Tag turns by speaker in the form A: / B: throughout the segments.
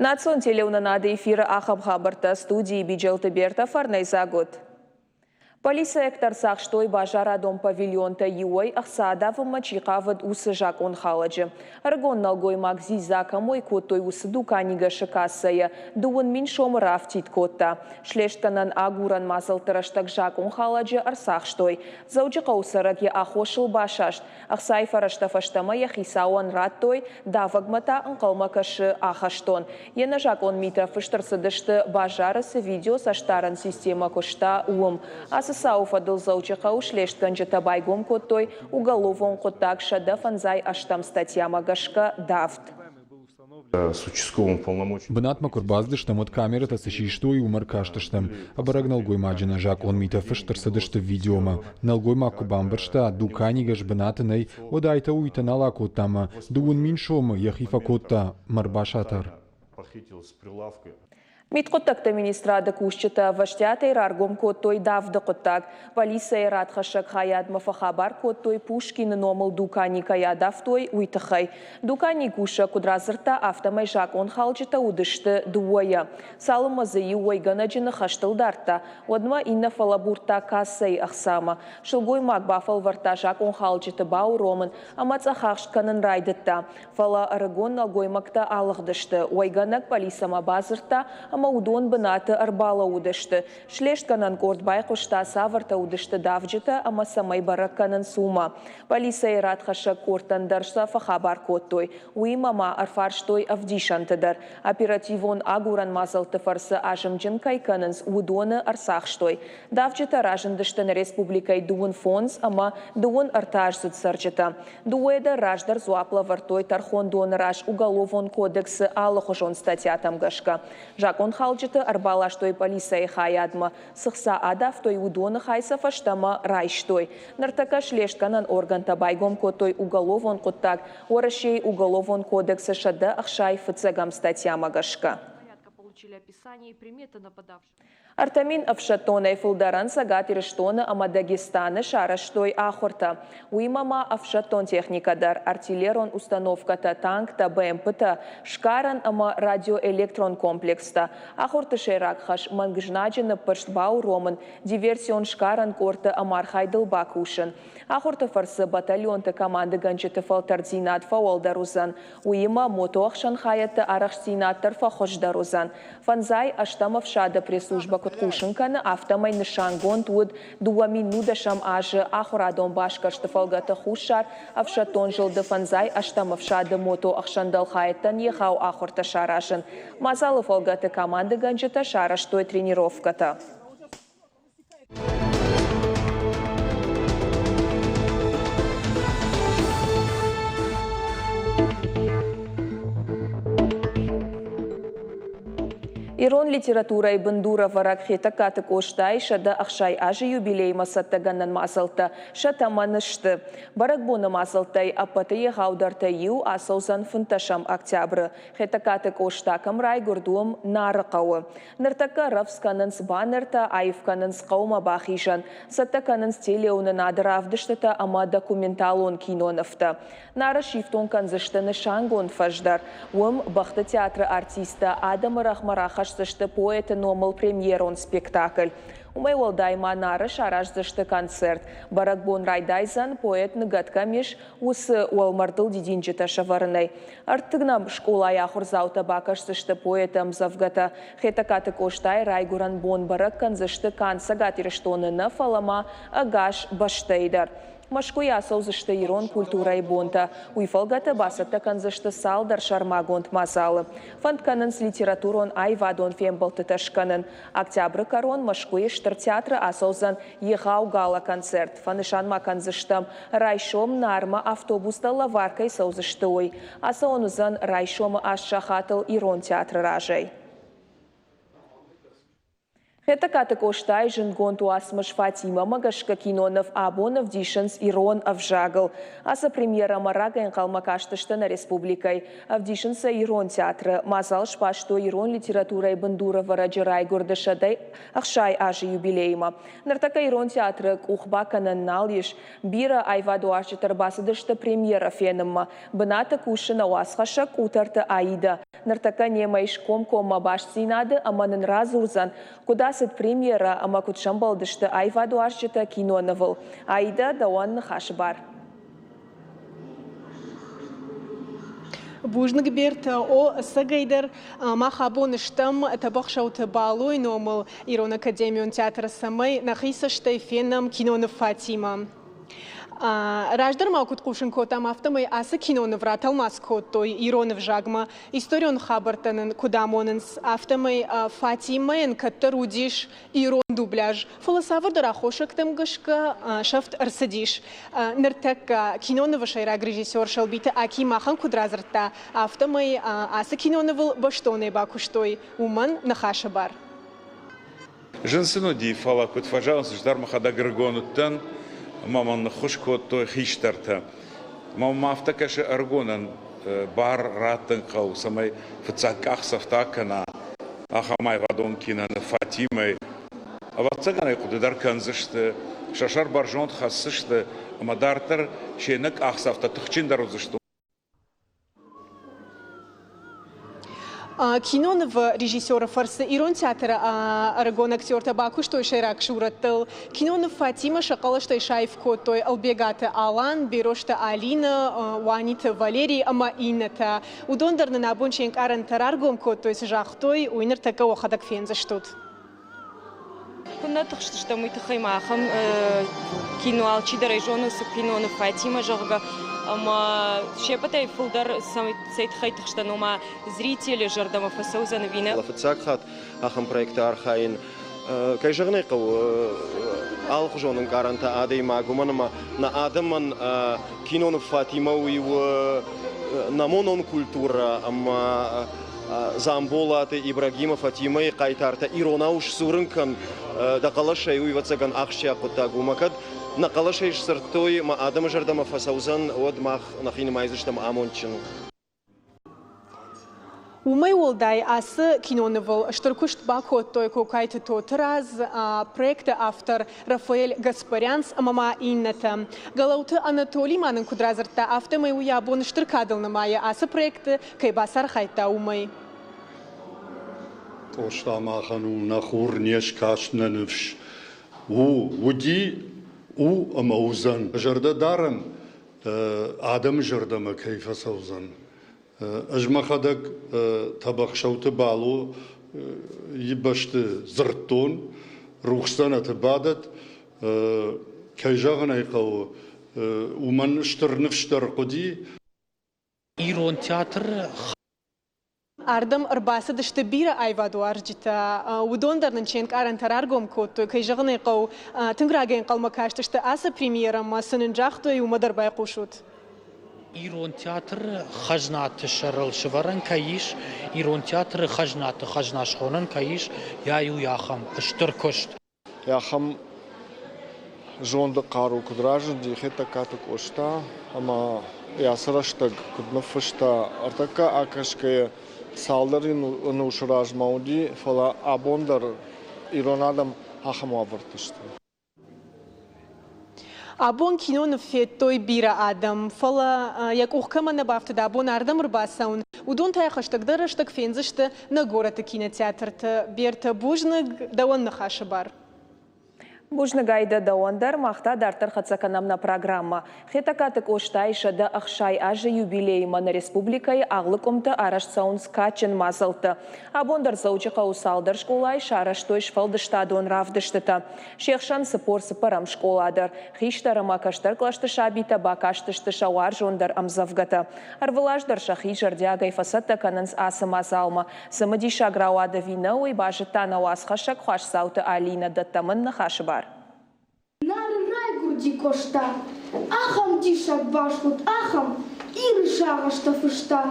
A: Национ телеуынынады эфиры ахӕм хабӕрттӕ студийы Биджелты Бертӕ фӕрнӕйдзаг уыд. Полицейӕгтӕ ӕрцахстой базарадон павильонтӕ иуӕй ӕхца адавынмӕ чи хъавыд, уыцы закъонхалӕджы. Ӕрыгон нӕлгоймаг дзидза кӕм уӕй кодтой, уыцы дуканигӕсы кассӕйӕ 2000 сомы раафтид кодта. Слестгӕнӕн агурӕн мадзӕлтты рӕстӕг закъонхалӕджы ӕрцахстой. Дзӕуджыхъӕуы цӕрӕг йӕ аххосыл басаст. Ӕхцайы фӕрӕзтӕ фӕстӕмӕ йӕ хицауӕн радтой, давӕгмӕ та ӕнхъӕлмӕ кӕсы ахӕстон. Йе нӕзакъон митӕ фыст ӕрцыдысты, базары цы видеоцӕстдарӕн системӕ куыста, уым. Ацы цауы фӕдыл Дзӕуджыхъӕуы слестгӕнджытӕ байгом кодтой уголовон хъуыддаг 158 статьямӕ гӕсгӕ давд.
B: Бынатмӕ куы ӕрбацыдыстӕм, уӕд камерӕтӕ цы систой, уымӕ ӕркастыстӕм. Ӕбӕрӕг нӕлгоймаджы нӕзакъон митӕ фыст ӕрцыдысты видеомӕ. Нӕлгоймаг куы бамбӕрста, дуканигӕс бынаты нӕй, уӕд айтӕ-уыйтӕ нал акодта ӕмӕ 2000 сомы йӕхи фӕкодта мӕ ӕрбасатар.
A: Мидхъуыддӕгты министрады кусджытӕ ӕвӕстиатӕй раргом кодтой давды хъуыддаг. Полицӕйы радхӕссӕг хайадмӕ фӕхабар кодтой, Пушкины номыл дукани кӕй адавтой, уый тыххӕй. Дуканийы кусӕг куыд радзырдта, афтӕмӕй закъонхалджытӕ уыдысты дыууӕйӕ. Цалынмӕ дзы иу уӕйгӕнӕджы ныхӕстыл дардта, уӕдмӕ иннӕ фӕлӕбурдта кассӕйы ӕхцамӕ. Сылгоймаг бафӕлвӕрдта закъонхалджыты бауромын ӕмӕ цъӕхахст кӕнын райдыдта. Фӕлӕ ӕрыгон нӕлгоймӕгтӕ алыгъдысты. Уӕйгӕнӕг пъӕлицӕмӕ бадзырдта ӕмӕ уыдон бынаты ӕрбалӕууыдысты. Слестгӕнӕн къорд байхъуыста, цавӕртӕ уыдысты давджытӕ ӕмӕ цӕмӕй бӕрӕг кӕнынц, уымӕ. Пъӕлицӕйы радхӕссӕг къордтӕн дӕр сӕ фӕхабар кодтой. Уыимӕ ма ӕрфарстой ӕвдисӕнты дӕр. Оперативон агурӕн мадзӕлтты фӕрцы азымджын кӕй кӕнынц, уыдоны ӕрцахстой. Давджытӕ разындысты нӕ республикӕйы 35 ӕмӕ 33-аздзыд цӕрджытӕ. Дыууӕ дӕр раздӕр дзуапп лӕвӕрдтой тӕрхондоны раз Уголовон кодексы алыхуызон статьятӕм гӕсгӕ. Закъонхалджыты ӕрбаластой пъӕлицӕйы хайадмӕ, цы хца адавтой, уыдоны хай сӕ фӕстӕмӕ райстой. Ныртӕккӕ слестгӕнӕн органтӕ байгом кодтой уголовон хъуыддаг Уӕрӕсейы Уголовон кодексы 165-ӕм статьямӕ гӕсгӕ. 3000 ӕфсӕддонӕй фылдӕрӕн Цӕгат Ирыстоны ӕмӕ Дагестаны сарӕзтой ахуыртӕ. Уыимӕ ма ӕфсӕддон техникӕ дӕр, артиллерон установкӕтӕ, танктӕ, БМП-тӕ, сгарӕн ӕмӕ радиоэлектрон комплекстӕ. Ахуырты сӕйраг хӕс мӕнг знаджы ныббырст бауромын, диверсион сгарӕн къордты ӕмархайдыл бакусын. Ахуырты фӕрцы батальонты командыгӕнджыты фӕлтӕрддзинад фӕуӕлдӕр уыдзӕн. Уыимӕ мотоӕхсӕн хайӕдты арӕхстдзинад дӕр фӕхуыздӕр уыдзӕн. Фӕндзай ӕстӕм ӕфсады пресс-службӕ куыд хъусын кӕны, афтӕмӕй нысангонд уыд 2010 азы ахуырадон басгӕрсты фӕлгӕты Хуссар ӕфсӕддон зылды фӕндзай ӕстӕм ӕфсады мотоӕхсӕн дӕлхайӕдтӕн егъау ахуыртӕ саразын. Мадзалы фӕлгӕты командыгӕнджытӕ сарӕзтой тренировкӕтӕ. Ирон литературӕйы бындурӕвӕрӕг Хетӕгкаты Къостайы 160 азы юбилеймӕ цӕттӕгӕнӕн мадзӕлттӕ сӕ тӕмӕны сты. Бӕрӕгбоны мадзӕлттӕй ӕппӕты егъаудӕртӕй иу ацӕудзӕн 15 октябры. Хетӕгкаты Къоста кӕм райгуырд, уым, Нары хъӕуы. Ныртӕккӕ рӕвдз кӕнынц баннертӕ, аив кӕнынц хъӕумӕ бахизӕн, цӕттӕ кӕнынц телеуынынады равдыстытӕ ӕмӕ документалон кинонывтӕ. Нары сифтонг кӕндзысты нысангонд фӕз дӕр. Уым бӕхты театры артисттӕ адӕмы рӕгъмӕ рахӕсдзысты поэты номыл премьерон спектакль. Уымӕй уӕлдай ма Нары сараздзысты концерт. Бӕрӕгбон райдайдзӕн, поэт ныгӕд кӕм ис, уыцы уӕлмӕрдыл дидинджытӕ сӕвӕрынӕй. Ӕртыккӕм скъолайы ахуырдзаутӕ бакӕсдзысты поэты ӕмдзӕвгӕтӕ. Хетӕгкаты Къостайы райгуырӕн бон бӕрӕг кӕндзысты канд Цӕгат Ирыстоны нӕ, фӕлӕ ма ӕгас бӕстӕйы дӕр. Мӕскуыйы ацӕудзысты ирон культурӕйы бонтӕ. Уый фӕлгӕты бацӕттӕ кӕндзысты цалдӕр сӕрмагонд мадзалы. Фӕнд кӕнынц литературон-аивадон фембӕлдтытӕ скӕнын. Октябры кӕрон Мӕскуыйы Стыр театры ацӕудзӕн егъау гала-концерт. Фӕнысан ма кӕндзыстӕм, райсом Нармӕ автобустӕ лӕвар кӕй цӕудзысты, уый. Ацӕуӕн уыдзӕн райсомы 8 сахатыл Ирон театры разӕй. Хетӕгкаты Къостайы зындгонд уацмыс Фатимӕ-мӕ гӕсгӕ киноныв абон ӕвдисынц ирон ӕвзагыл. Ацы премьерӕмӕ рагӕй ӕнхъӕлмӕ кастысты нӕ республикӕйы. Ӕвдисынц сӕ ирон театры. Мадзал сбастой ирон литературӕйы бындурӕвӕрӕджы райгуырды 160 азы юбилеймӕ. Ныртӕккӕ ирон театры къух бакӕнӕн нал ис. Бирӕ аивадуарзджытӕ ӕрбацыдысты премьерӕ фенынмӕ. Бынаты кусы нӕ уацхӕссӕг Къутӕрты Аидӕ. Ныртӕккӕ немӕ ис комкоммӕ бастдзинады ӕмӕ нын радзурдзӕн, куыд ацыд премьерӕ ӕмӕ куыд сӕмбӕлдысты аивадуарзджытӕ кинонывыл. Аидӕ, дӕуӕн ныхасы бар.
C: Бузныг, Бертӕ. О, ӕцӕгӕйдӕр, мах абон стӕм Тӕбӕхсӕуты Балойы номыл Ирон академион театры, цӕмӕй нӕхи цӕстӕй фенӕм киноныв Фатимӕ. Раздӕр ма куыд хъусын кодтам, афтӕмӕй ацы киноныв ратӕлмац кодтой ирон ӕвзагмӕ. Историон хабӕрттӕ нын куыд амонынц, афтӕмӕй Фатимӕйӕн кӕддӕр уыдис ирон дубляж, фӕлӕ цавӕрдӕр аххосӕгтӕм гӕсгӕ сӕфт ӕрцыдис. Ныртӕккӕ кинонывы сӕйраг режиссер Сӕлбиты Аки махӕн куыд радзырдта, афтӕмӕй ацы кинонывыл бӕстонӕй бакуыстой, уымӕн ныхасы бар.
D: Зын сын уыди, фӕлӕ куыд фӕзӕгъынц, ӕз дӕр мӕхӕдӕг ӕрыгон уыдтӕн ӕмӕ мӕн ныххуыс кодтой хистӕртӕ. Ӕмӕ мӕм афтӕ кӕсы, ӕрыгонӕн бар раттын хъӕуы, цӕмӕй фыццаг къахдзӕфтӕ акӕна ахӕм аивадон киноныв Фатимӕ-йы. Ӕвӕццӕгӕн ӕй хъуыды дӕр кӕндзысты, сӕ сӕр бӕрзонд хӕсдзысты ӕмӕ дарддӕр се нӕ къахдзӕфтӕ тыхджындӕр уыдзысты.
C: Кинонывы режиссеры фӕрцы ирон театры ӕрыгон актертӕ бакуыстой сӕйраг сурӕттыл. Киноныв Фатимӕ сӕ хъӕлӕстӕй саив кодтой Ӕлбегаты Алан, Берозты Алинӕ, Уаниты Валерий ӕмӕ иннӕтӕ. Уыдон дӕр нын абон се нкъарӕнтӕ раргом кодтой, цы загътой, уый ныртӕккӕ уӕхӕдӕг фендзыстут.
E: Куыннӕ тыхстыстӕм уый тыххӕй ма ахӕм кино алчидӕр ӕй зоны, цы киноныв Фатимӕ, зӕгъгӕ. Ӕмӕ се ппӕтӕй фылдӕр цӕй тыххӕй тыхстӕн, ома зрители зӕрдӕмӕ фӕцӕудзӕн ӕви нӕ.
F: Фыццаг хатт ахӕм проекты архайын, кӕй зӕгъын ӕй хъӕуы, алыхуызон ӕнкъарӕнтӕ адӕймаг, уымӕн ӕмӕ нӕ адӕмӕн киноныв Фатимӕ уый у нӕ монон культурӕ ӕмӕ Дзамболаты Ибрагимы Фатимӕйы хъайтартӕ иронау сдзурын кӕн дӕ хъӕлӕсӕй, уый, ӕвӕццӕгӕн, ахсджиаг хъуыддаг у. Ӕмӕ кӕд нӕ хъӕлӕсӕй сдзырдтой ӕмӕ адӕмы зӕрдӕмӕ фӕцӕудзӕн, уӕд мах нӕхи нымайдзыстӕм амондджын.
C: Уымӕй уӕлдай ацы кинонывыл стыр куыст бакодтой Кокайты Тотырадз, проекты автор Рафаэль Гаспарянц ӕмӕ ма иннӕтӕ. Гӕлӕуты Анатолий ма нын куыд радзырдта, афтӕмӕй уый абон стыр кадыл нымайы ацы проекты кӕй бацархайдта, уымӕй.
G: Къоста махӕн у нӕ хур, не скаст, нӕ ныфс. У, уыди, у ӕмӕ уыдзӕн. Зӕрдӕ дарӕм, адӕмы зӕрдӕмӕ кӕй фӕцӕудзӕн. Ӕз мӕхӕдӕг Тӕбӕхсӕуты Балойы бӕсты дзырдтон, рухс дзӕнӕты бадӕт. Кӕй зӕгъын ӕй хъӕуы, уымӕн стыр ныфс дӕр хъуыди.
H: Ирон театры
C: Ардӕм ӕрбацыдысты бирӕ аивадуарзджытӕ. Уыдон дӕр нын се нкъарӕнтӕ раргом кодтой. Кӕй зӕгъын ӕй хъӕуы, тынг рагӕй ӕнхъӕлмӕ кастысты ацы премьерӕмӕ. Цы нын загътой, уымӕ дӕр байхъусут.
H: Ирон театры хӕзнаты сӕрыл сывӕрӕн кӕй ис, Ирон театры хӕзнаты хӕзна схонӕн кӕй ис, йӕ иу ахӕм стыр куыст.
I: Ахӕм зонды хъару куыд разынди Хетӕгкаты Къоста ӕмӕ йӕ ацы рӕстӕг куыд ныффыста, ӕртӕккӕ акӕсгӕйӕ цалдӕр ӕнусы размӕ уыди, фӕлӕ абон дӕр ирон адӕм ахӕм уавӕрты сты.
C: Абон киноныв федтой бирӕ адӕм, фӕлӕ йӕ къух кӕмӕ нӕ бафтыд абон ардӕм ӕрбацӕуын, уыдон та йӕ хӕстӕгдӕр рӕстӕг фендзысты нӕ горӕты кинотеатрты. Бертӕ, бузныг, дӕуӕн ныхасы бар.
A: Бузныг, Айдӕ, дӕуӕн дӕр. Мах та дарддӕр хӕццӕ кӕнӕм нӕ программӕ. Хетӕгкаты Къостайы 160 азы юбилеймӕ нӕ республикӕйы алы къуымты арӕзт цӕуынц кадджын мадзӕлттӕ. Абон дӕр Дзӕуджыхъӕуы цалдӕр скъолайы сарӕзтой сфӕлдыстадон равдыстытӕ. Се хсӕн 44-ӕм скъола дӕр. Хистӕр ӕмӕ кӕстӕр кълӕсты сабитӕ бакастысты сӕ уарзондӕр ӕмдзӕвгӕтӕ. Ӕрвылаз дӕр сӕхи зӕрдиагӕй фӕцӕттӕ кӕнынц ацы мадзалмӕ. Цымыдисаг рауад ӕви нӕ, уый базыдта нӕ уацхӕссӕг Хуасдзауты Алинӕ. Дӕттӕм ын ныхасы бар.
J: Нары райгуырди Къоста. Ахӕм диссаг басгуыд, ахӕм Иры сагъӕстӕ фыста.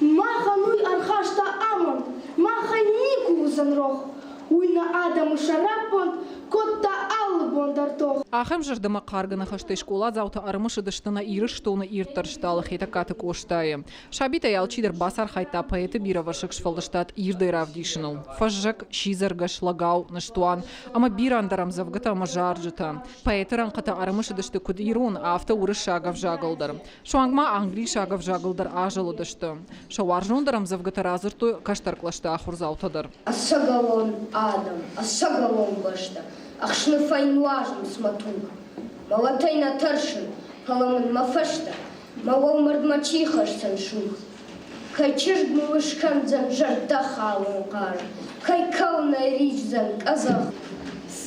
J: Махӕн уый ӕрхаста амонд, махӕй никуы уыдзӕн рох. Уый нӕ адӕмы сӕраппонд кодта алы бон дӕр тох.
K: Ахӕм зӕрдӕмӕхъаргӕ ныхӕстӕй скъоладзаутӕ ӕрымысыдысты нӕ Ирыстоны ирддӕр стъалы Хетӕгкаты Къостайы. Сабитӕй алчидӕр бацархайдта поэты бирӕвӕрсыг сфӕлдыстад ирдӕй равдисыныл. Фӕззӕг, сидзӕргӕс, лӕгау, ныстуан ӕмӕ бирӕ ӕндӕр ӕмдзӕвгӕтӕ ӕмӕ зарджытӕ. Поэты рӕнхъытӕ ӕрымысыдысты куыд ирон, афтӕ уырыссаг ӕвзагыл дӕр. Суанг ма англисаг ӕвзагыл дӕр азӕлыдысты. Сӕ уарзондӕр ӕмдзӕвгӕтӕ радзырдтой кӕстӕр кълӕсты ахуырдзаутӕ дӕр.
L: Ӕцӕгӕлон адӕм, ӕцӕгӕлон бӕстӕ, ӕхсныфӕй нуазынц мӕ туг. Мӕлӕтӕй нӕ тӕрсын, фӕлӕ мын мӕ фӕстӕ, мӕ уӕлмӕрдмӕ чи хӕсдзӕн суг? Кӕй чызг мыл ыскӕндзӕн зӕрдӕхалӕн хъӕр, кӕй кӕуынӕй риздзӕн къӕдзӕх?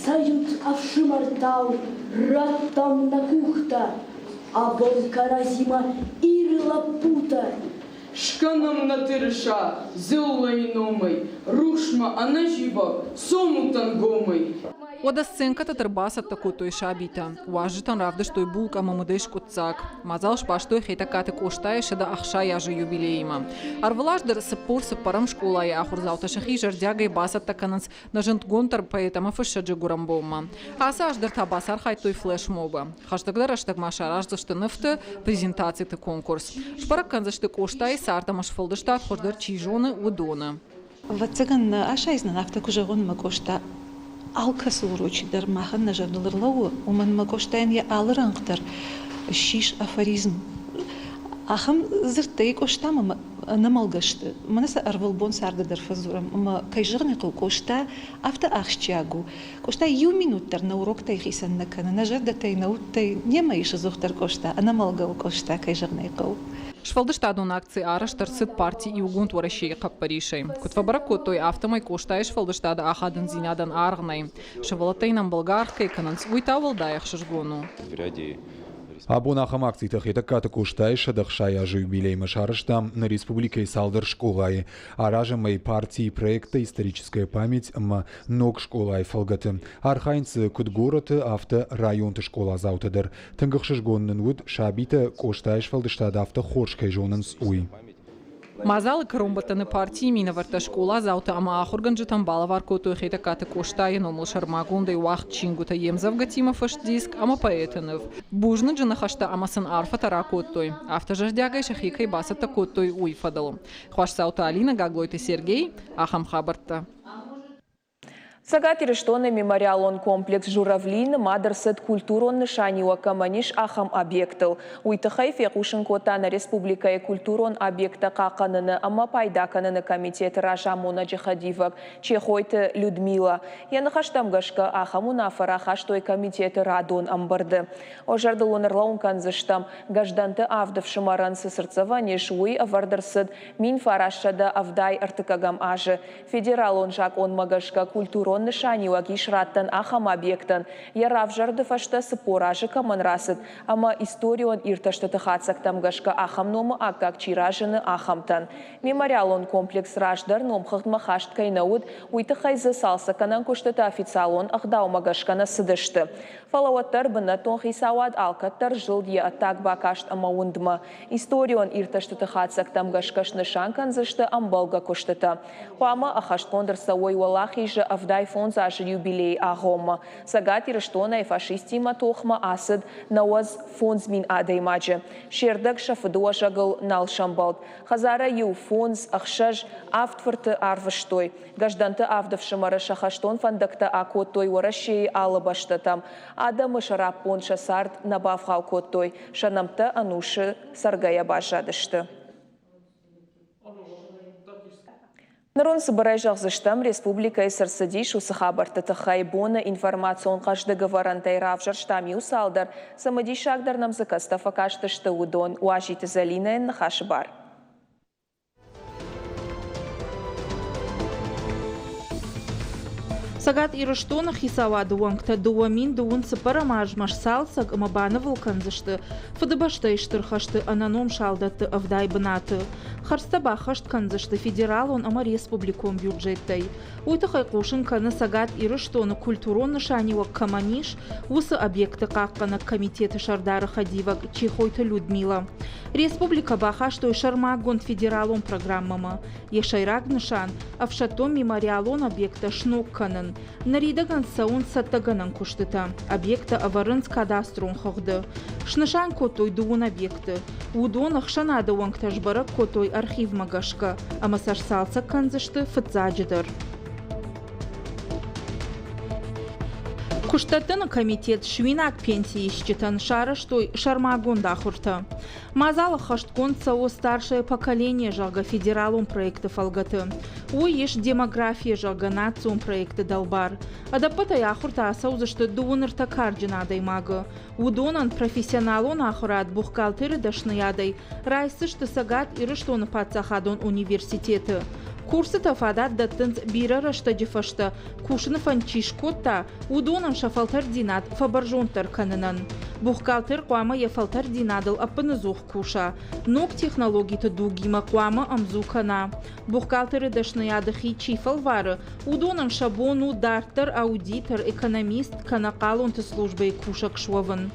M: Цӕйут, ӕфсымӕртау, раттӕм нӕ къухтӕ, абон кӕрӕдзимӕ Иры лӕппутӕ.
N: Скӕнӕм нӕ тырыса дзыллӕйы номӕй, рухсмӕ ӕнӕзивӕг цомут ӕнгомӕй.
K: Уӕдӕ сценкӕтӕ дӕр бацӕттӕ кодтой сабитӕ. Уазджытӕн равдыстой булкъ ӕмӕ мыдӕй скъуыддзаг. Мадзал сбастой Хетӕгкаты Къостайы 160 азы юбилеимӕ. Ӕрвылаз дӕр 44-ӕм скъолайы ахуырдзаутӕ сӕхи зӕрдиагӕй бацӕттӕ кӕнынц нӕ зындгонддӕр поэт ӕмӕ фыссӕджы гуырӕнбонмӕ. Ацы аз дӕр та бацархайдтой флешмобы. Хӕстӕгдӕр рӕстӕг ма сараздзысты нывты, презентациты конкурс. Сбӕрӕг кӕндзысты Къостайы цард ӕмӕ сфӕлдыстад хуыздӕр чи зоны, уыдоны.
O: Ӕвӕццӕгӕн, нӕ асайдзынӕн, афтӕ куы зӕгъон, мӕ Къоста алкӕцы урочы дӕр махӕн нӕ зӕрдыл ӕрлӕууы, уымӕн мӕ Къостайӕн йӕ алы рӕнхъ дӕр ссис афоризм. Ахӕм дзырдтӕй Къостамӕ ӕнӕмӕлгӕ сты. Мӕнӕ сӕ ӕрвылбон царды дӕр фӕдзурӕм ӕмӕ, кӕй зӕгъын ӕй хъӕуы, Къоста афтӕ ахсджиаг у. Къоста иу минут дӕр нӕ уроктӕй хицӕн нӕ кӕны, нӕ зӕрдӕтӕй, нӕ удтӕй немӕ ис ӕдзухдӕр Къоста, ӕнӕмӕлгӕ у Къоста, кӕй зӕгъын ӕй хъӕуы.
K: Сфӕлдыстадон акци арӕзт ӕрцыд парти Иугонд Уӕрӕсейы хъӕппӕрисӕй. Куыд фӕбӕрӕг кодтой, афтӕмӕй Къостайы сфӕлдыстады ахадындзинадӕн аргъ нӕй. Сывӕллӕттӕ йын ӕмбӕлгӕ аргъ кӕй кӕнынц, уый та уӕлдай ӕхсызгон у.
B: Абон ахӕм акцитӕ Хетӕгкаты Къостайы 160 азы юбилеймӕ сарӕзтам нӕ республикӕйы цалдӕр скъолайы. Аразӕм ӕй партийы проекттӕ «Историческая память» ӕмӕ ног скъолайы фӕлгӕты. Архайынц дзы куыд горӕты, афтӕ районты скъоладзаутӕ дӕр. Тынг ӕхсызгон нын уыд, сабитӕ Къостайы сфӕлдыстад афтӕ хорз кӕй зонынц, уый.
K: Мадзалы кӕронбӕттӕны партийы минӕвӕрттӕ скъоладзаутӕ ӕмӕ ахуыргӕнджытӕн балӕвар кодтой Хетӕгкаты Къостайы номыл сӕрмагондӕй уагъд чингуытӕ йе мдзӕвгӕтимӕ фыст диск ӕмӕ поэты ныв. Бузныджы ныхӕстӕ ӕмӕ сын арфӕтӕ ракодтой, афтӕ зӕрдиагӕй сӕхи кӕй бацӕттӕ кодтой, уый фӕдыл. Хуасдзауты Алинӕ, Гаглойты Сергей, ахӕм хабӕрттӕ.
A: Цӕгат Ирыстоны мемориалон комплекс «Журавли» нымад ӕрцыд культурон нысаниуӕг кӕмӕн ис, ахӕм объектыл. Уый тыххӕй фехъусын кодта нӕ республикӕйы культурон объекттӕ хъахъхъӕныны ӕмӕ пайда кӕныны комитеты разамонӕджы хӕдивӕг Чехойты Людмила. Йӕ ныхӕстӕм гӕсгӕ, ахӕм уынаффӕ рахастой комитеты радон ӕмбырды. О зӕрдыл уын ӕрлӕууын кӕндзыстӕм, Гӕздӕнты авд ӕфсымӕрӕн цы цыртдзӕвӕн ис, уый ӕвӕрд ӕрцыд 1973 азы. Федералон закъонмӕ гӕсгӕ культурон нысаниуӕг ис раттӕн ахӕм объектӕн, йӕ равзӕрды фӕстӕ 40 азы кӕмӕн рацыд ӕмӕ историон иртӕстыты хатдзӕгтӕм гӕсгӕ ахӕм номы аккаг чи разыны, ахӕмтӕн. Мемориалон комплекс раздӕр номхыгъдмӕ хаст кӕй нӕ уыд, уый тыххӕй дзы цалцӕггӕнӕн куыстытӕ официалон ӕгъдаумӕ гӕсгӕ нӕ цыдысты. Фӕлӕ уӕддӕр бынӕттон хицауад алкӕддӕр зылд йӕ ӕддаг бакаст ӕмӕ уындмӕ. Историон иртӕстыты хатдзӕгтӕм гӕсгӕ снысан кӕндзысты ӕмбӕлгӕ куыстытӕ. Хъуамӕ ӕххӕстгонд ӕрцӕуой Уӕлахизы 75 азы юбилейы агъоммӕ. Цӕгат Ирыстонӕй фашисттимӕ тохмӕ ацыд 95 мин адӕймаджы. Се рдӕг сӕ фыдыуӕзӕгыл нал сӕмбӕлд. Хӕдзарӕй-иу фондз, ӕхсӕз, авд фырты арвыстой. Гӕздӕнты авд ӕфсымӕры сӕ хӕстон фӕндӕгтӕ акодтой Уӕрӕсейы алы бӕстӕтӕм. Адӕмы сӕраппонд сӕ цард нӕ бавгъау кодтой, сӕ нӕмттӕ ӕнусы цӕргӕйӕ баззадысты. Ныр уын цыбырӕй зӕгъдзыстӕм, республикӕйы цы рцыдис, уыцы хабӕртты тыххӕй. Боны информацион хъӕздыг ӕвӕрӕнтӕй равзӕрстам иу цалдӕр, цымыдисагдӕр нӕм дзы кӕцытӕ фӕкастысты, уыдон. Уазиты Зӕлинӕйӕн ныхасы бар.
P: Цӕгат Ирыстоны хицауады уӕнгтӕ 2024 азмӕ сцалцӕг ӕмӕ банывыл кӕндзысты Фыдыбӕстӕйы Стыр хӕсты ӕнӕном салдӕтты 70 бынаты. Хӕрдзтӕ баххӕст кӕндзысты федералон ӕмӕ республикон бюджеттӕй. Уый тыххӕй хъусын кӕны Цӕгат Ирыстоны культурон нысаниуӕг кӕмӕн ис, уыцы объекты хъахъхъӕнӕг комитеты сӕрдары хӕдивӕг Чехойты Людмила. Республикӕ бахастой сӕрмагонд федералон программӕмӕ. Йӕ сӕйраг нысан – ӕфсӕддон-мемориалон объекттӕ сног кӕнын. Ныридӕгӕн цӕуынц цӕттӕгӕнӕн куыстытӕ. Объекттӕ ӕвӕрынц кадастрон хыгъды. Снысан кодтой дыууын объекты. Уыдон ӕхсӕнады уӕнгтӕ сбӕрӕг кодтой архивмӕ гӕсгӕ ӕмӕ сӕ сцалцӕг кӕндзысты фыццаджыдӕр. Куыстдӕттыны комитет суинаг пенсиисджытӕн сарӕзтой сӕрмагонд ахуыртӕ. Мадзал ӕххӕстгонд цӕуы «Старшее поколение», зӕгъгӕ, федералон проекты фӕлгӕты. Уый ис «Демография», зӕгъгӕ, национ проекты дӕлбар. Ӕдӕппӕтӕй ахуыртӕ ацӕудзысты дыууын ӕртӕ карджын адӕймагы. Уыдонӕн профессионалон ахуырад бухгалтеры дӕсныйадӕй райсдзысты Цӕгат Ирыстоны паддзахадон университеты. Курсытӕ фадат дӕттынц бирӕ рӕстӕджы фӕстӕ кусыны фӕнд чи скодта, уыдонӕн сӕ фӕлтӕрддзинад фӕбӕрзонддӕр кӕнынӕн. Бухгалтер хъуамӕ йӕ фӕлтӕрддзинадыл ӕппыныдзух куса, ног технологиты дугимӕ хъуамӕ ӕмдзу кӕна. Бухгалтеры дӕсныйады хи чи фӕлвары, уыдонӕн сӕ бон у дарддӕр аудитор, экономист кӕнӕ хъалонты службӕйы кусӕг суӕвын.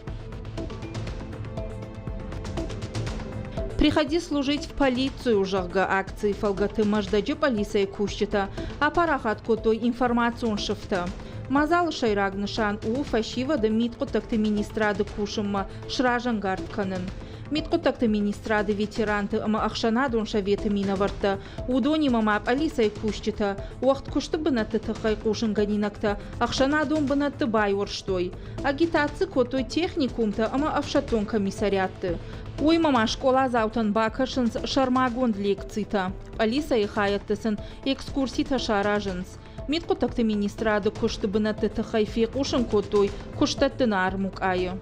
P: «Приходи служить в полицию», зӕгъгӕ, акцийы фӕлгӕты Мӕздӕджы пъӕлицӕйы кусджытӕ апарахат кодтой информацион сыфтӕ. Мадзалы сӕйраг нысан у фӕсивӕды мидхъуыддӕгты министрады кусынмӕ сразӕнгард кӕнын. Мидхъуыддӕгты министрады ветеранты ӕмӕ ӕхсӕнадон советы минӕвӕрттӕ, уыдонимӕ ма пъӕлицӕйы кусджытӕ уӕгъд куысты бынӕтты тыххӕй хъусынгӕнинӕгтӕ ӕхсӕнадон бынӕтты байуӕрстой. Агитаци кодтой техникумтӕ ӕмӕ ӕфсӕддон комиссариатты. Уыимӕ ма скъоладзаутӕн бакӕсынц сӕрмагонд лекцитӕ, пъӕлицӕйы хайӕдты сын экскурситӕ саразынц. Мидхъуыддӕгты министрады куысты бынӕтты тыххӕй фехъусын кодтой куыстдӕттыны армукъайы.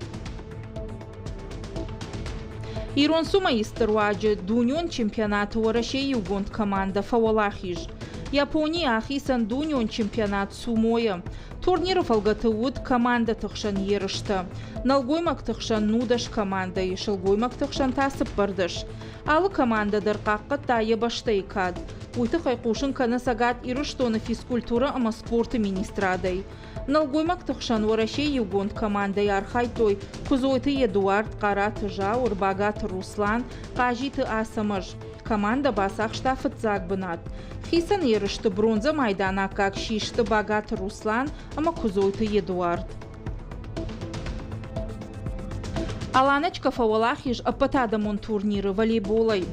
P: Ирон сумоистты руаджы дунеон чемпионаты Уӕрӕсейы иугонд командӕ фӕуӕлахиз. Японийы ахицӕн дунеон чемпионат сумойы. Турниры фӕлгӕты уыд командӕты хсӕн ерыстӕ. Нӕлгоймӕгты хсӕн 19 командӕйы, сылгоймӕгты хсӕн та 14. Алы командӕ дӕр хъахъхъӕдта йӕ бӕстӕйы кад. Уый тыххӕй хъусын кӕны Цӕгат Ирыстоны физкультурӕ ӕмӕ спорты министрадӕй. Нӕлгоймӕгты хсӕн Уӕрӕсейы иугонд командӕйы архайдтой Куыдзойты Эдуард, Хъараты Зауыр, Багаты Руслан, Хъазиты Ацӕмӕз. Командӕ бацахста фыццаг бынат. Хицӕн ерысты бронзӕ майдан аккаг систы Багаты Руслан ӕмӕ Куыдзойты Эдуард. Аланочка фӕуӕлахиз ӕппӕтадӕмон турниры волейболӕй.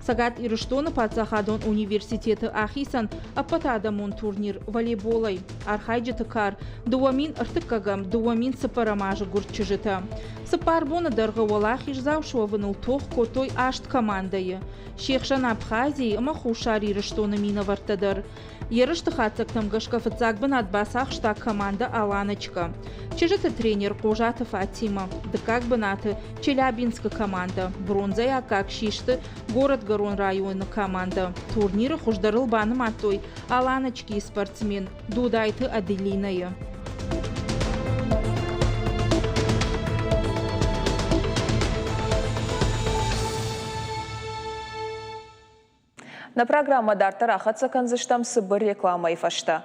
P: Цӕгат Ирыстоны паддзахадон университеты ахицӕн ӕппӕтадӕмон турнир волейболӕй. Архайджыты кар 2003-ӕм, 2004 азы гуырд чызджытӕ. Цыппар боны дӕргъы уӕлахиздзау суӕвыныл тох кодтой аст командӕйы. Се хсӕн Абхазийы ӕмӕ Хуссар Ирыстоны минӕвӕрттӕ дӕр. Ерысты хатдзӕгтӕм гӕсгӕ фыццаг бынат бацахста командӕ «Аланочка». Чызджыты тренер Хъозаты Фатимӕ. Дыккаг бынаты Челябинскы командӕ. Бронзӕйы аккаг систы Горӕтгӕрон районы командӕ. Турниры хуыздӕрыл банымадтой «Аланочки-йы спортсмен Дудайты Аделинӕйы.
A: Нӕ программӕ дарддӕр ахӕццӕ кӕндзыстӕм цыбыр рекламӕйы фӕстӕ.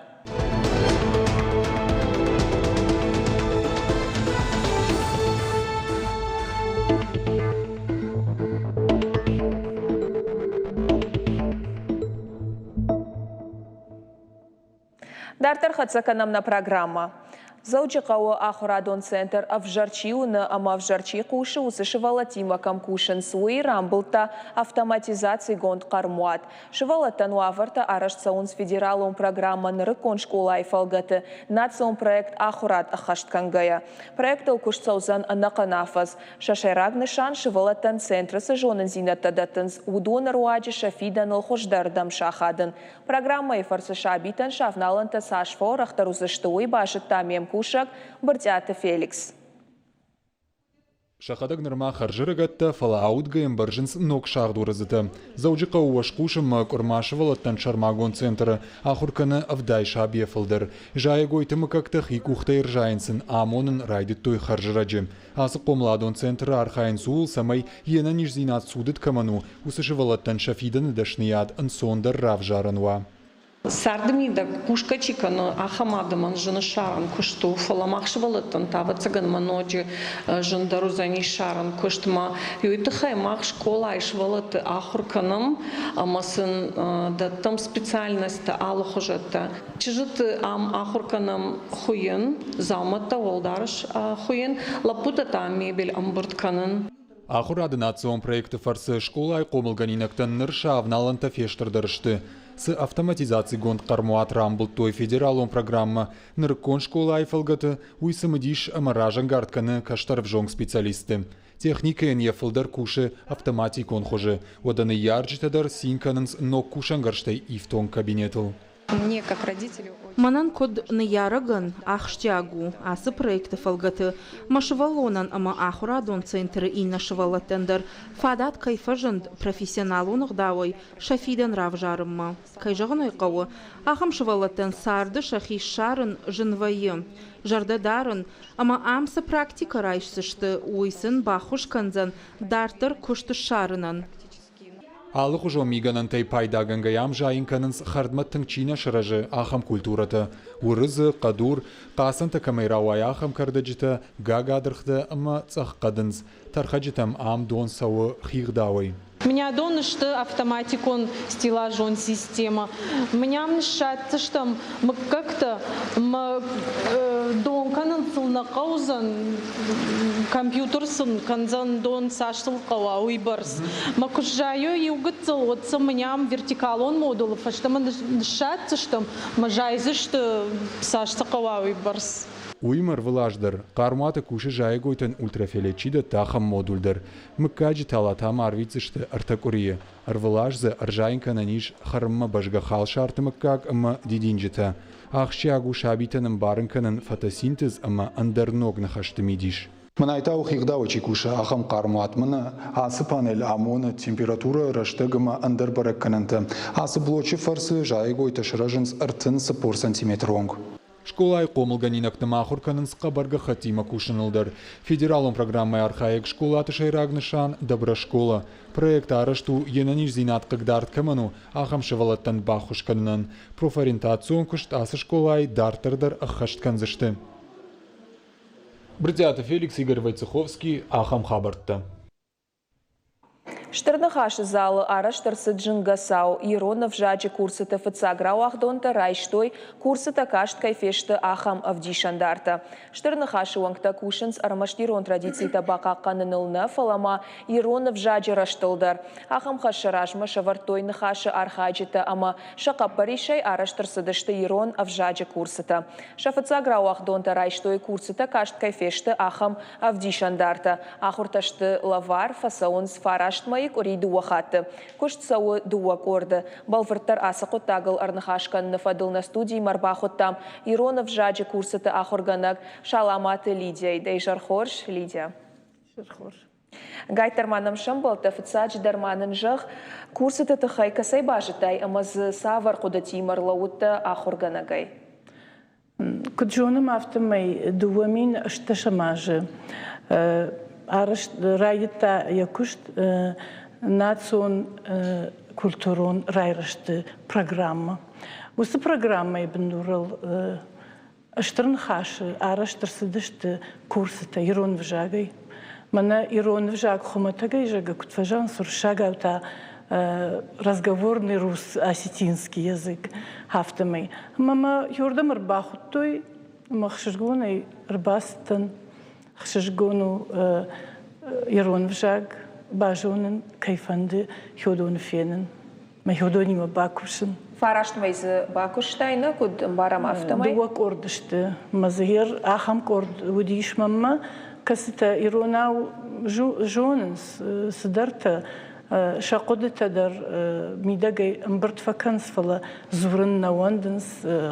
A: Дарддӕр хӕццӕ кӕнӕм нӕ программӕ. Дзӕуджыхъӕуы ахуырадон центр ӕвзӕр чи уыны ӕмӕ ӕвзӕр чи хъусы, уыцы сывӕллӕттимӕ кӕм кусынц, уый рамбылдта автоматизацигонд хъӕрмуат. Сывӕллӕттӕн уавӕртӕ арӕзт цӕуынц федералон программӕ «Нырыккон скъолайы» фӕлгӕты национ проект «Ахуырад» ӕххӕст кӕнгӕйӕ. Проектыл куыст цӕудзӕн ӕнӕхъӕн афӕдз. Сӕ сӕйраг нысан сывӕллӕттӕн центры цы зонындзинӕдтӕ дӕттынц, уыдоны руаджы сӕ фидӕныл хуыздӕрдӕм сахадын. Программӕйы фӕрцы сабитӕн сӕ авналӕнтӕ цас фӕуӕрӕхдӕр уыдзысты, уый базыдта ме мкусӕг Брытъиаты Феликс.
B: Сӕхӕдӕг нырма хӕрзӕрыгӕттӕ, фӕлӕ аудгӕ ӕмбӕрзынц ног сагъд уырыдзытӕ. Дзӕуджыхъӕуы уӕзхъусынмӕ къуырма сывӕллӕттӕн сӕрмагонд центры ахуыр кӕны 70 сабийӕ фылдӕр. Зайӕгойты мыггӕгтӕ хи къухтӕй ӕрзайын сын амонын райдыдтой хӕрзӕрӕджы. Ацы хъомыладон центры архайынц ууыл, цӕмӕй йе нӕниздзинад цудыд кӕмӕн у, уыцы сывӕллӕттӕн сӕ фидӕны дӕсныйад ӕнцондӕр равзарӕн уа.
Q: Царды мидӕг кусгӕ чи кӕны, ахӕм адӕмӕн зын ссарын куыст у, фӕлӕ мах сывӕллӕттӕн та, ӕвӕццӕгӕн, мӕ ноджы зындӕр уыдзӕни ссарын куыстмӕ. Уый тыххӕй мах скъолайы сывӕллӕтты ахуыр кӕнӕм ӕмӕ сын дӕттӕм специальностьтӕ алыхуызӕттӕ. Чызджыты ам ахуыр кӕнӕм хуыйын, дзаумӕттӕ уӕлдарыс хуыйын, лӕппутӕ та мебель ӕмбырд кӕнын.
B: Ахуырады национ проекты фӕрцы скъолайы хъомылгӕнинӕгтӕн ныр сӕ авналӕнтӕ фестырдӕр сты. Цы автоматизацигонд хъӕрмуат рамбылдтой федералон программӕ нырыккон скъолайы фӕлгӕты, уый цымыдис ӕмӕ разӕнгард кӕны кӕстӕр ӕвзонг специалистты. Техникӕйӕн йӕ фылдӕр кусы автоматикон хуызы, уӕдӕ ныййарджытӕ дӕр цин кӕнынц ног кусӕнгӕрзтӕй ифтонг кабинетыл.
P: Мӕнӕн куыд ныййарӕгӕн ахсджиаг у ацы проекты фӕлгӕты мӕ сывӕллонӕн ӕмӕ ахуырадон центры иннӕ сывӕллӕттӕн дӕр фадат кӕй фӕзынд профессионалон ӕгъдауӕй сӕ фидӕн равзарынмӕ. Кӕй зӕгъын ӕй хъӕуы, ахӕм сывӕллӕттӕн царды сӕхи ссарын зын вӕййы. Зӕрдӕ дарын ӕмӕ ам цы практикӕ райсдзысты, уый сын баххуыс кӕндзӕн дарддӕр куыст ссарынӕн.
B: Алыхуызон мигӕнӕнтӕй пайдагӕнгӕйӕ ам зайын кӕнынц, хӕрдмӕ тынг чи нӕ сырӕзы, ахӕм культурӕтӕ: уырыдзы, хъӕдур, хъацӕнтӕ кӕмӕй рауайы, ахӕм кӕрдӕджытӕ, гагадыргътӕ ӕмӕ цъӕх хъӕдындз. Тӕрхӕджытӕм ам дон цӕуы хигъдауӕй.
R: Мынӕдон сты автоматикон стеллажон системӕ. Мынӕм ныссаддзыстӕм мыггӕгтӕ мӕ дон кӕнын сыл нӕ хъӕудзӕн, компьютер сын кӕндзӕн дон цас сыл хъӕуа, уыйбӕрц. Мӕ куы сзайой иу гыццыл, уӕд сын мынӕм вертикалон модулы фӕстӕмӕ ныссаддзыстӕм мӕ зайдзысты, цас цы хъӕуа, уыйбӕрц.
B: Уыимӕ ӕрвылаз дӕр хъӕрмуаты кусы зайӕгойтӕн ультрафиолет чи дӕтты, ахӕм модуль дӕр. Мыггаджы талатӕм арвитдзысты ӕртӕ къуырийы. Ӕрвылаз дзы ӕрзайын кӕнӕн ис хӕрынмӕ бӕзгӕ халсарты мыггаг ӕмӕ дидинджытӕ. Ахсджиаг у сабитӕн ӕмбарын кӕнын фотосинтез ӕмӕ ӕндӕр ног ныхӕсты мидис. Мӕнӕй та у хигъдауы чи кусы, ахӕм хъӕрмуат. Мӕнӕ ацы панель амоны температурӕ, рӕстӕг ӕмӕ ӕндӕр бӕрӕггӕнӕнтӕ. Ацы блочы фӕрцы зайӕгойтӕ сырӕзынц 34 сантиметры онг. Скъолайы хъомылгӕнинӕгты ма ахуыр кӕнынц хъӕбӕр гӕххӕттимӕ кусыныл дӕр. Федералон программӕйы архайӕг скъолаты сӕйраг нысан – Доброшкола. Проект арӕзт у, йе нӕниздзинад хъыгдард кӕмӕн у, ахӕм сывӕллӕттӕн баххуыс кӕнынӕн. Профориентацион куыст ацы скъолайы дарддӕр дӕр ӕххӕст кӕндзысты. Брытъиаты Феликс, Игорь Войцеховский, ахӕм хабӕрттӕ.
A: Стыр Ныхасы залы арӕзт ӕрцыд зынгӕ цау. Ирон ӕвзаджы курсыты фыццаг рауагъдонтӕ райстой, курсытӕ каст кӕй фесты, ахӕм ӕвдисӕндартӕ. Стыр Ныхасы уӕнгтӕ кусынц ӕрмӕст ирон традицитӕ бахъахъхъӕныныл нӕ, фӕлӕ ма ирон ӕвзаджы рӕзтыл дӕр. Ахӕм хӕс сӕ размӕ сӕвӕрдтой Ныхасы архайджытӕ ӕмӕ сӕ хъӕппӕрисӕй арӕзт ӕрцыдысты ирон ӕвзаджы курсытӕ. Сӕ фыццаг рауагъдонтӕ райстой, курсытӕ каст кӕй фесты, ахӕм ӕвдисӕндартӕ. Ахуыртӕ сты лӕвар, фӕцӕуынц фараст мӕйы къуыри дыууӕ хатты. Куыст цӕуы дыууӕ къорды. Бӕлвырддӕр ацы хъуыддагыл ӕрныхас кӕныны фӕдыл нӕ студимӕ ӕрбахуыдтам ирон ӕвзаджы курсыты ахуыргӕнӕг Саламаты Лидияйы. Дӕ изӕр хорз, Лидия.
S: Изӕр хорз.
A: Гайддӕр ма нӕм сӕмбӕлдтӕ, фыццаджыдӕр ма нын зӕгъ, курсыты тыххӕй кӕцӕй базыдтай ӕмӕ дзы цавӕр хъуыдытимӕ ӕрлӕууыдтӕ ахуыргӕнӕгӕй?
S: Куыд зонӕм, афтӕмӕй 2018 азы арӕзт райдыдта йӕ куыст национ культурон райрӕзты программӕ. Уыцы программӕйы бындурыл Стыр Ныхасы арӕзт ӕрцыдысты курсытӕ ирон ӕвзагӕй. Мӕнӕ ирон ӕвзаг хуымӕтӕгӕй зӕгъгӕ куыд фӕзӕгъынц, уырыссагау та разговорный рус осетинский язык, афтӕмӕй. Ӕмӕ мӕ иуырдӕм ӕрбахуыдтой ӕмӕ ӕхсызгонӕй ӕрбацыдтӕн. Ӕхсызгон у ирон ӕвзаг базонын, кӕй фӕнды, хиуыдоны фенын. Мӕ уыдонимӕ бакусын.
A: Фараст мӕй дзы бакуыстай, нӕ куыд ӕмбарӕм, афтӕмӕй?
S: Дыууӕ къорд сты. Мӕ дзы гъер ахӕм къорд уыдис мӕнмӕ, кӕцытӕ иронау зонынц цыдӕртӕ. Сӕ хъуыдытӕ дӕр мидӕгӕй ӕмбырд фӕкӕнынц, фӕлӕ дзурын нӕ уӕндынц,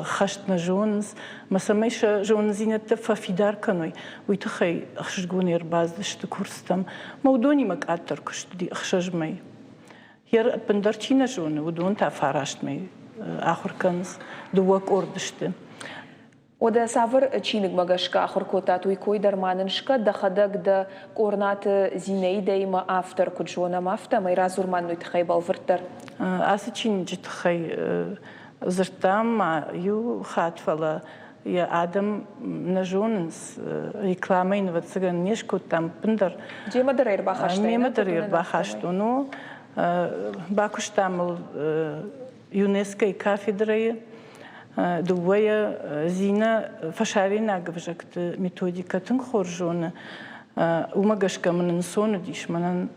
S: хӕст нӕ зонынц. Ӕмӕ цӕмӕй сӕ зонындзинӕдтӕ фӕфидар кӕной, уый тыххӕй ӕхсызгонӕй ӕрбацыдысты курсытӕм. Мӕ уыдонимӕ къаддӕр куыст уыди ӕхсӕз мӕй. Йе ӕппындӕр чи нӕ зоны, уыдон та фараст мӕй ахуыр кӕнынц, дыууӕ къорды сты.
A: Уӕдӕ цавӕр чиныгмӕ гӕсгӕ ахуыр кодтат, уый кой дӕр ма нын скӕ, дӕхӕдӕг дӕ Къорнаты Зинаидӕимӕ автор куыд зонӕм, афтӕмӕй радзур ма нын уый тыххӕй бӕлвырддӕр.
S: Ацы чиныджы тыххӕй дзырдтам ма иу хатт, фӕлӕ йӕ адӕм нӕ зонынц, рекламӕ йын, ӕвӕццӕгӕн, не скодтам ӕппындӕр.
A: Демӕ дӕр ӕрбахастай?
S: Мемӕ дӕр ӕрбахастон, о. Бакуыстам ыл ЮНЕСКО-йы кафедрӕйы дыууӕйӕ Зинӕ фӕсарӕйнаг ӕвзӕгты методикӕ тынг хорз зоны. Уымӕ гӕсгӕ мын ӕнцон уыдис мӕнӕн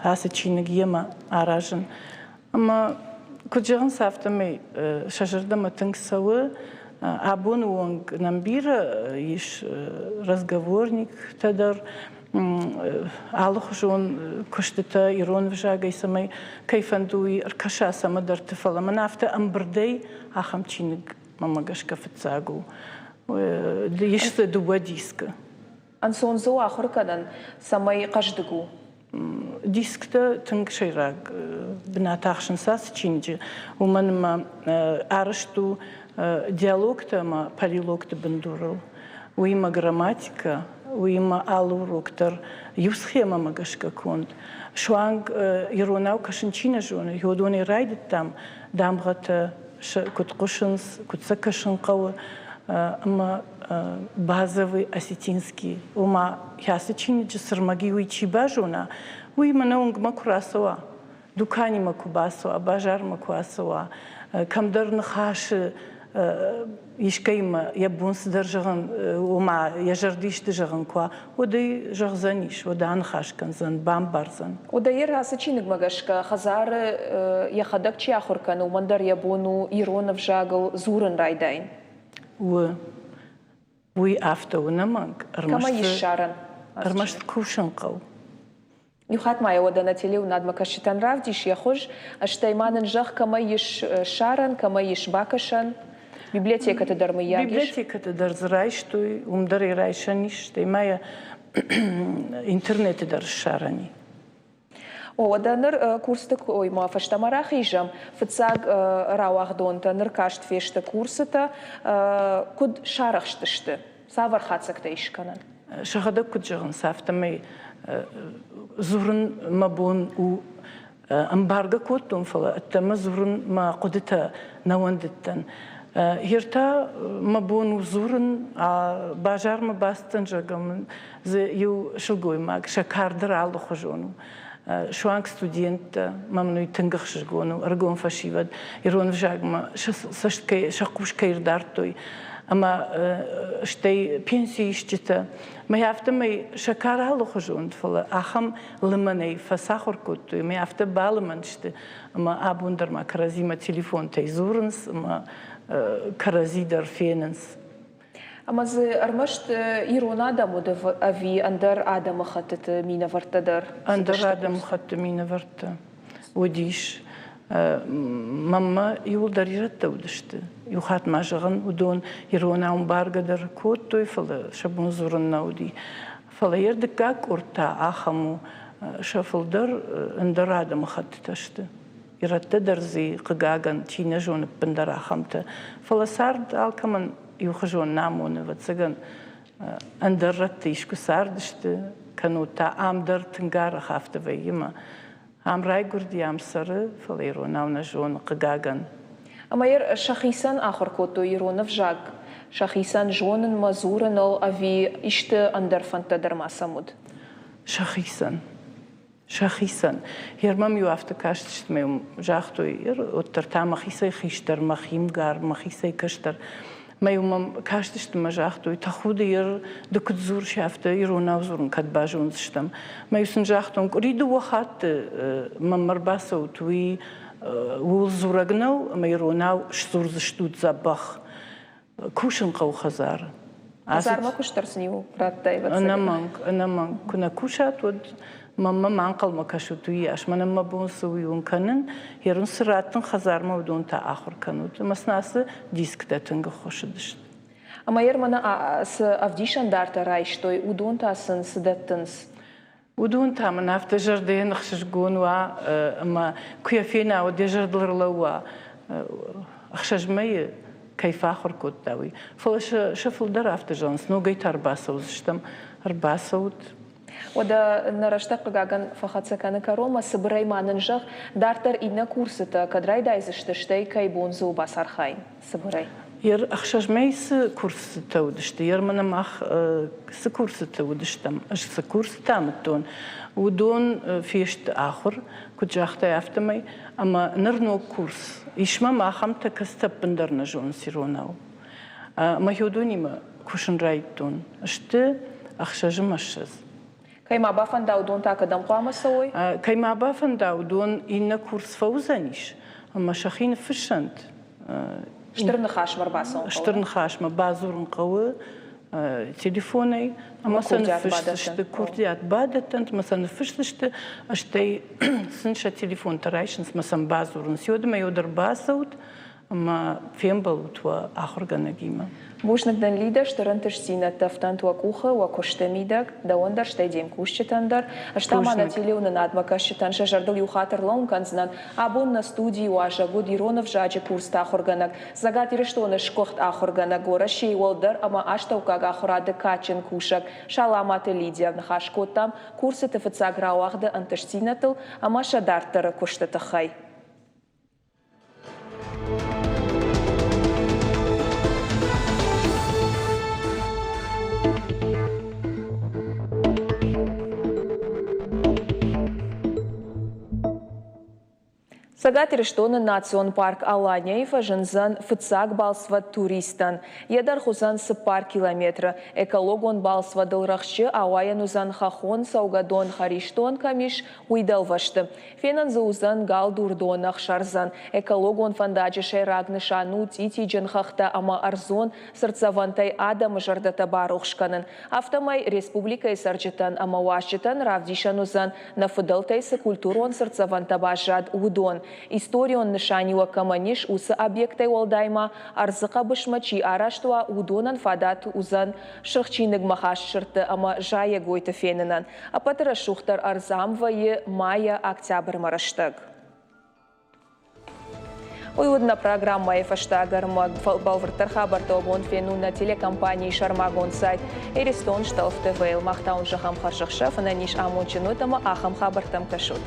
S: ацы чиныг йемӕ аразын. Ӕмӕ куыд зӕгъынц, афтӕмӕй сӕ зӕрдӕмӕ тынг цӕуы. Абоны онг нӕм бирӕ ис разговорниктӕ дӕр, алыхуызон куыстытӕ ирон ӕвзагӕй, цӕмӕй кӕй фӕнды, уый ӕркӕса цӕмӕдӕрты, фӕлӕ мӕн афтӕ ӕмбырдӕй ахӕм чиныг мӕнмӕ гӕсгӕ фыццаг у. Ис дзы дыууӕ дискы.
A: Ӕнцон дзы у ахуыр кӕнӕн, цӕмӕй хъӕздыг у?
S: Дисктӕ тынг сӕйраг бынат ахсынц ацы чиныджы, уымӕн ӕмӕ арӕзт у диалогтӕ ӕмӕ полилогты бындурыл. Уыимӕ грамматикӕ, уыимӕ алы урок дӕр иу схемӕмӕ гӕсгӕ конд. Суанг иронау кӕсын чи нӕ зоны, уыдонӕй райдыдтам дамгъӕтӕ куыд хъуысынц, куыд сӕ кӕсын хъӕуы ӕмӕ базовый осетинский, ома кӕцы чиныджы цы рмӕг и, уый чи базона, уый мӕнӕ уынгмӕ куы рацӕуа, дуканимӕ куы бацӕуа, базармӕ куы ацӕуа, кӕмдӕр ныхасы искӕимӕ йӕ бон цыдӕр зӕгъын, ома йӕ зӕрды исты зӕгъын куы уа, уӕд ӕй зӕгъдзӕнис, уӕд аныхас кӕндзӕн, бамбардзӕн.
A: Уӕдӕ ацы чиныгмӕ гӕсгӕ хӕдзары йӕхӕдӕг чи ахуыр кӕны, уымӕн дӕр йӕ бон у ирон ӕвзагыл дзурын райдайын.
S: У. Уый афтӕ у ӕнӕмӕнг.
A: Кӕмӕй ис ссарӕн?
S: Ӕрмӕст кусын хъӕуы.
A: Иу хатт ма йӕ уӕдӕ нӕ телеуынадмӕ кӕсджытӕн равдис йӕ хуыз, стӕй ма нын зӕгъ, кӕмӕй ис ссарӕн, кӕмӕй ис бакӕсӕн. Библиотекӕты дӕр мыййаг ис?
S: Библиотекӕты дӕр дзы райстой, уым дӕр ӕй райсӕн ис, стӕй ма йӕ интернеты дӕр ссарӕн и.
A: О, уӕдӕ ныр курсыты коймӕ фӕстӕмӕ рахизӕм. Фыццаг рауагъдонтӕ ныр каст фесты курсытӕ. Куыд сарӕхстысты? Цавӕр хатдзӕгтӕ ис скӕнӕн?
S: Сӕхӕдӕг куыд зӕгъынц, афтӕмӕй дзурын мӕ бон у ӕмбаргӕ кодтон, фӕлӕ ӕддӕмӕ дзурын мӕ хъуыдытӕ нӕ уӕндыдтӕн. Гъер та мӕ бон у дзурын, базармӕ бацыдтӕн, зӕгъгӕ мын дзы иу сылгоймаг сӕ кар дӕр алыхуызон у. Суанг студенттӕ, мӕ мын уый тынг ӕхсызгон у, ӕрыгон фӕсивӕд ирон ӕвзагмӕ сӕ цӕст кӕй, сӕ хъус кӕй рдардтой. Ӕмӕ стӕй пенсиисджытӕ. Мӕ афтӕмӕй сӕ кар алыхуызон, фӕлӕ ахӕм лымӕнӕй фӕцахуыр кодтой, мӕ афтӕ балымӕн сты, ӕмӕ абон дӕр ма кӕрӕдзимӕ телефонтӕй дзурынц ӕмӕ кӕрӕдзи дӕр фенынц.
A: Ӕмӕ дзы ӕрмӕст ирон адӕм уыд ӕви ӕндӕр адӕмыхӕттыты минӕвӕрттӕ дӕр?
S: Ӕндӕр адӕмыхатты минӕвӕрттӕ уыдис. Мӕнмӕ иуылдӕр ирӕттӕ уыдысты. Иу хатт ма зӕгъын, уыдон иронау ӕмбаргӕ дӕр кодтой, фӕлӕ сӕ бон дзурын нӕ уыди. Фӕлӕ йе рдыккаг къорд та ахӕм у, сӕ фылдӕр ӕндӕр адӕмыхӕттытӕ сты. Ирӕттӕ дӕр дзы, хъыгагӕн, чи нӕ зоны ӕппындӕр ахӕмтӕ. Фӕлӕ цард алкӕмӕн иухуызон нӕ амоны, ӕвӕццӕгӕн, ӕндӕр рӕтты искуы цардысты, кӕннод та ам дӕр тынг арӕх афтӕ вӕййы мӕ ам райгуырди, ам цӕры, фӕлӕ иронау нӕ зоны, хъыгагӕн.
A: Ӕмӕ йӕ сӕхицӕн ахуыр кодтой ирон ӕвзаг, сӕхицӕн зонынмӕ, дзурыныл ӕви исты ӕндӕр фӕндтӕ дӕр ма сӕм уыд?
S: Сӕхицӕн. Сӕхицӕн. Гъер мӕм-иу афтӕ кастысты ӕмӕ иу загътой, уӕддӕр та мӕхицӕй хистӕр, мӕхи мгар, мӕхицӕй кӕстӕр. Мӕ-иу мӕм кастысты ӕмӕ загътой, тӕхуды ер ды куыд дзурыс, афтӕ иронау дзурын кӕд базондзыстӕм. Мӕ-иу сын загътон, къуыри дыууӕ хатты мӕм ӕрбацӕут, уый ууыл дзурӕг нӕу, ӕмӕ иронау сдзурдзыстут дзӕбӕх. Кусын хъӕуы хӕдзары.
A: Хӕдзармӕ куыст дӕр сын-иу радтай, ӕвӕццӕгӕн.
S: Ӕнӕмӕнг, ӕнӕмӕнг. Куы нӕ кусат, уӕд мӕнмӕ ма ӕнхъӕлмӕ кӕсут уыйас. Мӕнӕн мӕ бон цы у, уый кӕнын. Ерын цы раттын хӕдзармӕ, уыдон та ахуыр кӕнут. Ӕмӕ сын ацы дисктӕ тынг ӕххуыс уыдысты.
A: Ӕмӕ мӕнӕ цы ӕвдисӕндартӕ райстой, уыдон та сын цы дӕттынц?
S: Уыдон та мын афтӕ зӕрдӕйӕн ӕхсызгон уа ӕмӕ куы йӕ фена, уӕд йӕ зӕрдыл ӕрлӕууа, ӕхсӕз мӕйы кӕй фӕахуыр кодта, уый. Фӕлӕ сӕ фылдӕр афтӕ зӕгъынц, ногӕй та ӕрбацӕудзыстӕм, ӕрбацӕут.
A: Уӕдӕ нӕ рӕстӕг, хъыгагӕн, фӕхӕццӕ кӕны кӕронмӕ. Цыбырӕй ма нын зӕгъ, дарддӕр иннӕ курсытӕ кӕд райдайдзысты, стӕй кӕй бон дзы у бацархайын? Цыбырӕй.
S: Ер ӕхсӕзмӕй цы курсытӕ уыдысты, ер мӕнӕ мах цы курсыты уыдыстӕм, ӕз цы курсытӕ амыдтон, уыдон фесты ахуыр, куыд загътай, афтӕмӕй. Ӕмӕ ныр ног курс. Ис мӕм ахӕмтӕ, кӕцытӕ ӕппындӕр нӕ зонынц иронау. Мӕ уыдонимӕ кусын райдыдтон. Сты ӕхсӕзы мӕ ссӕдз.
A: Кӕй ма бафӕнда, уыдон та кӕдӕм хъуамӕ цӕуой?
S: Кӕй ма бафӕнда, уыдон иннӕ курс фӕуыдзӕнис, ӕмӕ сӕхи ныффыссӕнт.
A: Стыр ныхасмӕ ӕрбацӕуын хъӕуы.
S: Стыр ныхасмӕ бадзурын хъӕуы телефонӕй ӕмӕ сӕ ныффысдзысты, курдиат бадӕттӕнт ӕмӕ сӕ ныффысдзысты, стӕй сын сӕ телефонтӕ райсынц ӕмӕ сӕм бадзурынц. Йод ӕмӕ йод ӕрбацӕут, ӕмӕ фембӕлут уӕ ахуыргӕнӕгимӕ.
A: Бузныг дын, Лидӕ, стыр ӕнтыстдзинӕдтӕ ӕфтӕнт уӕ къухы, уӕ куысты мидӕг, дӕуӕн дӕр, стӕй де мкусджытӕн дӕр. Ӕз та ма нӕ телеуынынадмӕ кӕсджытӕн сӕ зӕрдыл иу хатт ӕрлӕууын кӕндзынӕн, абон нӕ студийы уазӕг уыд ирон ӕвзаджы курсты ахуыргӕнӕг, Цӕгат Ирыстоны сгуыхт ахуыргӕнӕг, Уӕрӕсейы уӕлдӕр ӕмӕ астӕуккаг ахуырады кадджын кусӕг Саламаты Лидия. Ныхас кодтам курсыты фыццаг рауагъды ӕнтыстдзинӕдтыл ӕмӕ сӕ дарддӕры куысты тыххӕй. Цӕгат Ирыстоны национ парк Алания-йы фӕзындзӕн фыццаг балцвӕд туристтӕн. Йӕ дӕргъ уыдзӕн 4 километры. Экологон балцвӕдыл рӕхджы ауайӕн уыдзӕн хӕххон цӕугӕдон Хӕристон кӕм ис, уый дӕлвӕзты. Фенӕн дзы уыдзӕн галдурдон ӕхсӕрдзӕн. Экологон фӕндаджы сӕйраг нысан у цъитиджын хӕхтӕ ӕмӕ ӕрдзон цыртдзӕвӕнтӕй адӕмы зӕрдӕтӕ барухс кӕнын. Афтӕмӕй республикӕйы цӕрджытӕн ӕмӕ уазджытӕн равдисӕн уыдзӕн, нӕ фыдӕлтӕй цы культурон цыртдзӕвӕнтӕ баззад, уыдон. Историон нысаниуӕг кӕмӕн ис, уыцы объекттӕй уӕлдай ма ӕрдзы хъӕбысмӕ чи арӕзт уа, уыдонӕн фадат уыдзӕн Сырх чиныгмӕ хаст сырдты ӕмӕ зайӕгойты фенынӕн. Ӕппӕты рӕсугъддӕр ӕрдз ам вӕййы майӕ октябрмӕ рӕстӕг. Уый уыд нӕ программӕйы фӕстаг ӕрмӕг. Бӕлвырддӕр хабӕрттӕ уӕ бон фенун нӕ телекомпанийы сӕрмагонд сайт Иристон Шталф ТВ-йыл. Мах та уын зӕгъӕм хӕрзӕхсӕв, ӕнӕниз амондджын ут ӕмӕ ахӕм хабӕрттӕм кӕсут.